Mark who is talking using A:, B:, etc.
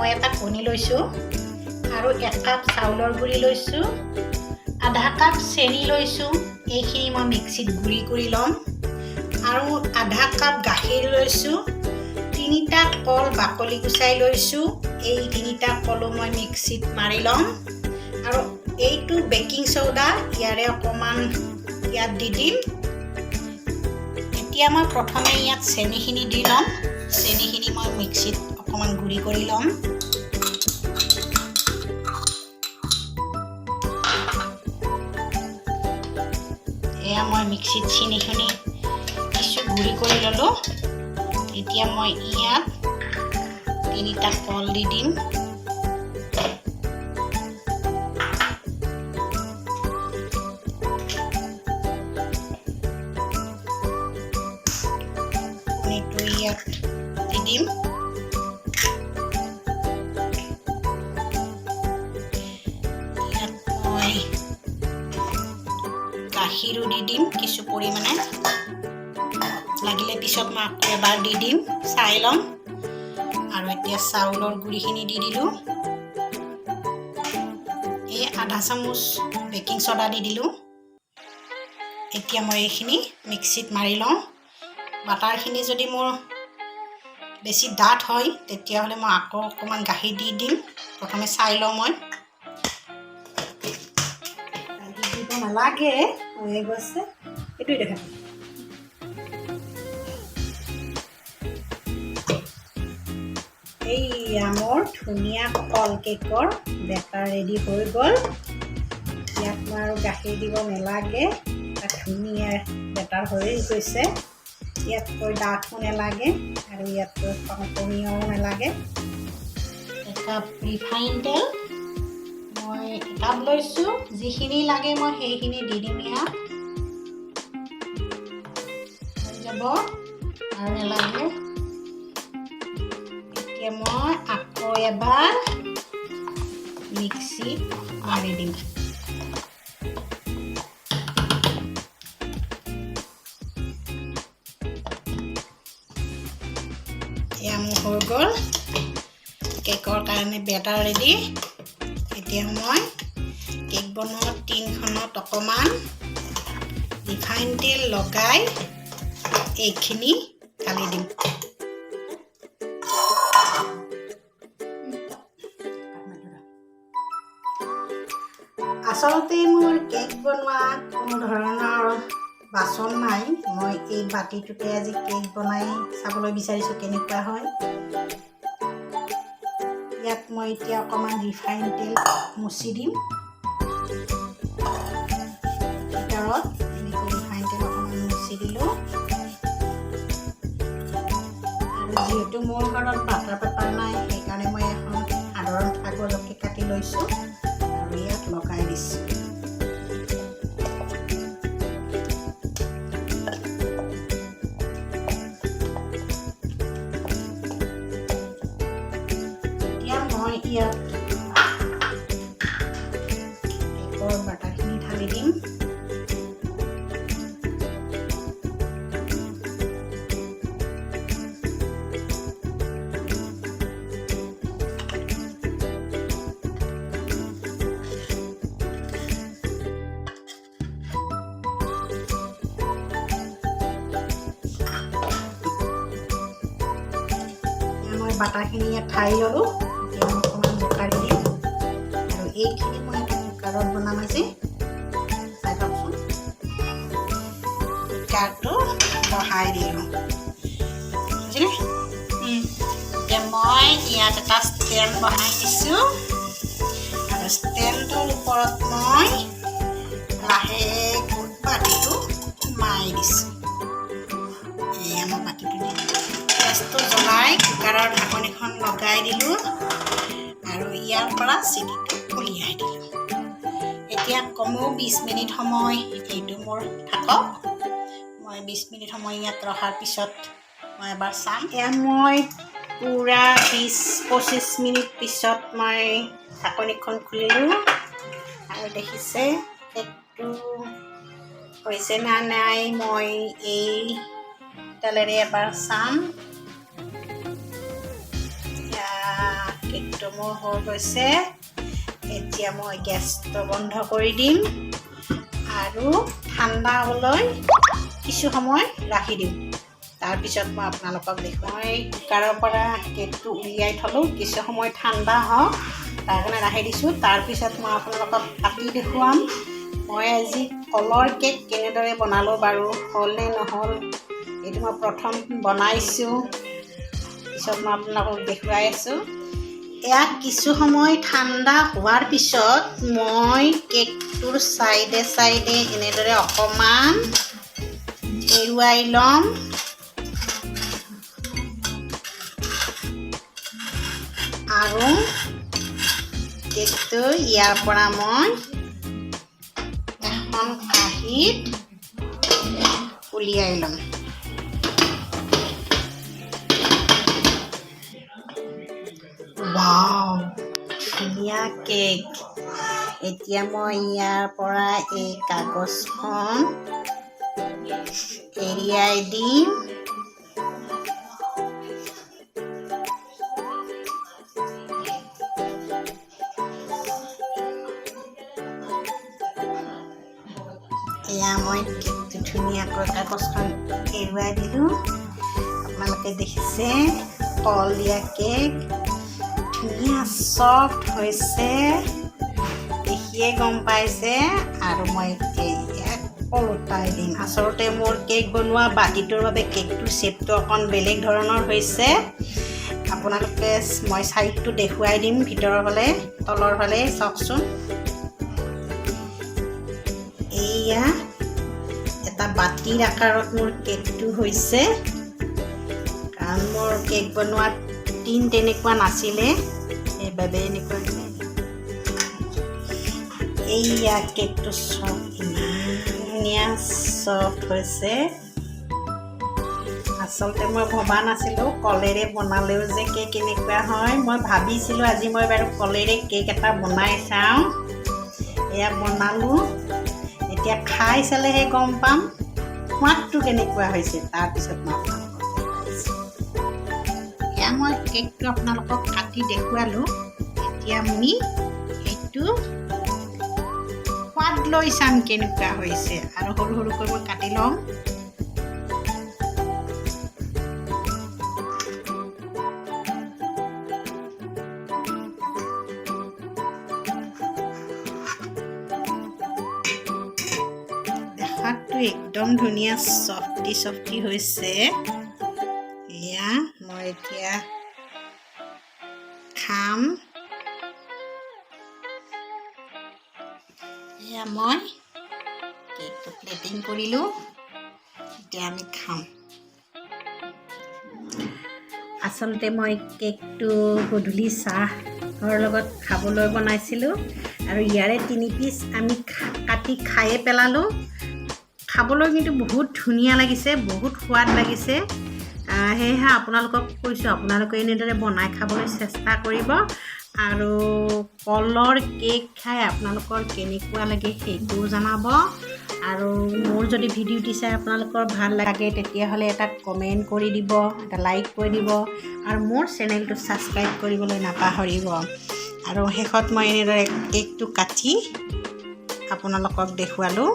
A: মই এটা কণী লৈছোঁ আৰু 1 কাপ চাউলৰ গুড়ি লৈছোঁ, আধা কাপ চেনি লৈছোঁ। এইখিনি মই মিক্সিত গুড়ি কৰি ল'ম। আৰু আধা কাপ গাখীৰ লৈছোঁ, 3টা কল বাকলি গুচাই লৈছোঁ। এই 3টা কলো মই মিক্সিত মাৰি ল'ম। আৰু এইটো বেকিং চ'ডা, ইয়াৰে অকণমান ইয়াত দি দিম। এতিয়া মই প্ৰথমে ইয়াত চেনিখিনি দি ল'ম। চেনিখিনি মই মিক্সিত অকণমান গুড়ি কৰি ল'ম। এয়া মই মিক্সিত চেনিখিনি কিছু গুড়ি কৰি ল'লোঁ। এতিয়া মই ইয়াত 3টা কল দি দিম। কণীটো ইয়াত দি দিম। ইয়াত মই গাখীৰো দি দিম কিছু পৰিমাণে, লাগিলে পিছত মই আকৌ এবাৰ দি দিম, চাই ল'ম। আৰু এতিয়া চাউলৰ গুড়িখিনি দি দিলোঁ। এই আধা চামুচ বেকিং চ'ডা দি দিলোঁ। এতিয়া মই এইখিনি মিক্সিত মাৰি লওঁ। বাটাৰখিনি যদি মোৰ বেছি ডাঠ হয়, তেতিয়াহ'লে মই আকৌ অকণমান গাখীৰ দি দিম। প্ৰথমে চাই লওঁ মই। গাখীৰ দিব নালাগে, হৈয়ে গৈছে। এইটোৱে দেখা। এইয়া মোৰ ধুনীয়া কল কেকৰ বেটাৰ ৰেডি হৈ গ'ল। ইয়াত মই আৰু গাখীৰ দিব নালাগে, এটা ধুনীয়া বেটাৰ হৈ গৈছে। ইয়াতকৈ ডাঠো নালাগে আৰু ইয়াতকৈ কমীয়াও নালাগে। একাপ ৰিফাইন তেল মই একাপ লৈছোঁ। যিখিনি লাগে মই সেইখিনি দি দিম। ইয়াত হৈ যাব, আৰু নালাগে। এতিয়া মই আকৌ এবাৰ মিক্সিত মাৰি দিম। এয়া মোৰ হৈ গ'ল কেকৰ কাৰণে বেটাৰ ৰেডি। এতিয়া মই কেক বনোৱা টিনখনত অকণমান ৰিফাইন তেল লগাই এইখিনি ঢালি দিম। আচলতে মোৰ কেক বনোৱা কোনো ধৰণৰ বাচন নাই। মই এই বাতিটোতে আজি কেক বনাই চাবলৈ বিচাৰিছোঁ কেনেকুৱা হয়। ইয়াত মই এতিয়া অকণমান ৰিফাইন তেল মুচি দিম। ভিতৰত এনেকৈ ৰিফাইন তেল অকণমান মুচি দিলোঁ। আৰু যিহেতু মোৰ ঘৰত বাটাৰ পেপাৰ নাই, সেইকাৰণে মই এখন সাধাৰণ কাগজকে কাটি লৈছোঁ আৰু ইয়াত লগাই দিছোঁ। এতিয়া মই ইয়াত কেকৰ বাটাৰখিনি ঢালি দিম। মই বাটাৰখিনি ইয়াত ঢালি ল'লোঁ। এতিয়া মই অকণমান জোকাৰি দিম আৰু এইখিনি মই এটা কুকাৰত বনাম আজি। চাই লওকচোন, কুকাৰটো বহাই দিলোঁ, বুজিলে। এতিয়া মই ইয়াত এটা ষ্টেণ্ড বহাই দিছোঁ আৰু ষ্টেণ্ডটোৰ ওপৰত মই লাহেকৈ বাতিটো সোমাই দিছোঁ। এয়া মই বাতিটো দি দিলোঁ। গেছটো জ্বলাই কুকাৰৰ ঢাকনিখন লগাই দিলোঁ আৰু ইয়াৰ পৰা চিটিটো উলিয়াই দিলোঁ। এতিয়া কমেও 20 মিনিট সময় এইটো মোৰ থাকক। মই 20 মিনিট সময় ইয়াত ৰখাৰ পিছত মই এবাৰ চাম। এয়া মই পূৰা 20-25 মিনিট পিছত মই ঢাকনিখন খুলিলোঁ আৰু দেখিছে কেকটো হৈছে না নাই, মই এই তেলেৰে এবাৰ চাম। কেকটো মোৰ হৈ গৈছে। এতিয়া মই গেছটো বন্ধ কৰি দিম আৰু ঠাণ্ডা হ'বলৈ কিছু সময় ৰাখি দিম। তাৰপিছত মই আপোনালোকক দেখুৱাম। মই কুকাৰৰ পৰা কেকটো উলিয়াই থ'লোঁ। কিছু সময় ঠাণ্ডা হওক, তাৰ কাৰণে ৰাখি দিছোঁ। তাৰপিছত মই আপোনালোকক কাটি দেখুৱাম। মই আজি কলৰ কেক কেনেদৰে বনালোঁ বাৰু, হ'ল নে নহ'ল, এইটো মই প্ৰথম বনাইছোঁ। পিছত মই আপোনালোকক দেখুৱাই আছোঁ। এয়া কিছু সময় ঠাণ্ডা হোৱাৰ পিছত মই কেকটোৰ চাইডে চাইডে এনেদৰে অকণমান এৰুৱাই ল'ম। আৰু কেকটো ইয়াৰ পৰা মই এখন কাঁহীত উলিয়াই ল'ম। ৱাও, ধুনীয়া কেক! এতিয়া মই ইয়াৰ পৰা এই কাগজখন এৰিয়াই দিম। এয়া মই কেকটো ধুনীয়াকৈ কাগজখন এৰুৱাই দিলোঁ। আপোনালোকে দেখিছে, কল দিয়া কেক ধুনীয়া চফ্ট হৈছে, দেখিয়ে গম পাইছে। আৰু মই এতিয়া ইয়াক ওলোটাই দিম। আচলতে মোৰ কেক বনোৱা বাতিটোৰ বাবে কেকটোৰ শ্বেপটো অকণ বেলেগ ধৰণৰ হৈছে। আপোনালোকে মই চাইডটো দেখুৱাই দিম, ভিতৰৰ ফালে, তলৰ ফালে চাওকচোন। এইয়া এটা বাতিৰ আকাৰত মোৰ কেকটো হৈছে, কাৰণ মোৰ কেক বনোৱাত টিন তেনেকুৱা নাছিলে, সেইবাবে এনেকুৱা হৈছে। এইয়া কেকটো চব ইমান ধুনীয়া চফ্ট হৈছে। আচলতে মই ভবা নাছিলোঁ কলেৰে বনালেও যে কেক এনেকুৱা হয়। মই ভাবিছিলোঁ আজি মই বাৰু কলেৰে কেক এটা বনাই চাওঁ। এয়া বনালোঁ। এতিয়া খাই চালেহে গম পাম সোৱাদটো কেনেকুৱা হৈছে। তাৰপিছত মই আপোনালোকক দেখুৱাইছোঁ। এয়া মই কেকটো আপোনালোকক কাটি দেখুৱালোঁ। এতিয়া আমি সেইটো সোৱাদ লৈ চাম কেনেকুৱা হৈছে। আৰু সৰু সৰুকৈ মই কাটি ল'ম। দেখাতটো একদম ধুনীয়া চফটি চফটি হৈছে। এয়া মই এতিয়া খাম। এয়া মই কেকটো প্লেটিং কৰিলোঁ। এতিয়া আমি খাম। আচলতে মই কেকটো গধূলি চাহৰ লগত খাবলৈ বনাইছিলোঁ আৰু ইয়াৰে 3 পিচ আমি কাটি খায়ে পেলালোঁ। খাবলৈ কিন্তু বহুত ধুনীয়া লাগিছে, বহুত সোৱাদ লাগিছে। সেয়েহে আপোনালোকক কৈছোঁ, আপোনালোকে এনেদৰে বনাই খাবলৈ চেষ্টা কৰিব আৰু কলৰ কেক খাই আপোনালোকৰ কেনেকুৱা লাগে সেইটোও জনাব। আৰু মোৰ যদি ভিডিঅ'টি চাই আপোনালোকৰ ভাল লাগে, তেতিয়াহ'লে এটা কমেণ্ট কৰি দিব, এটা লাইক কৰি দিব আৰু মোৰ চেনেলটো ছাবস্ক্ৰাইব কৰিবলৈ নাপাহৰিব। আৰু শেষত মই এনেদৰে কেকটো কাটি আপোনালোকক দেখুৱালোঁ।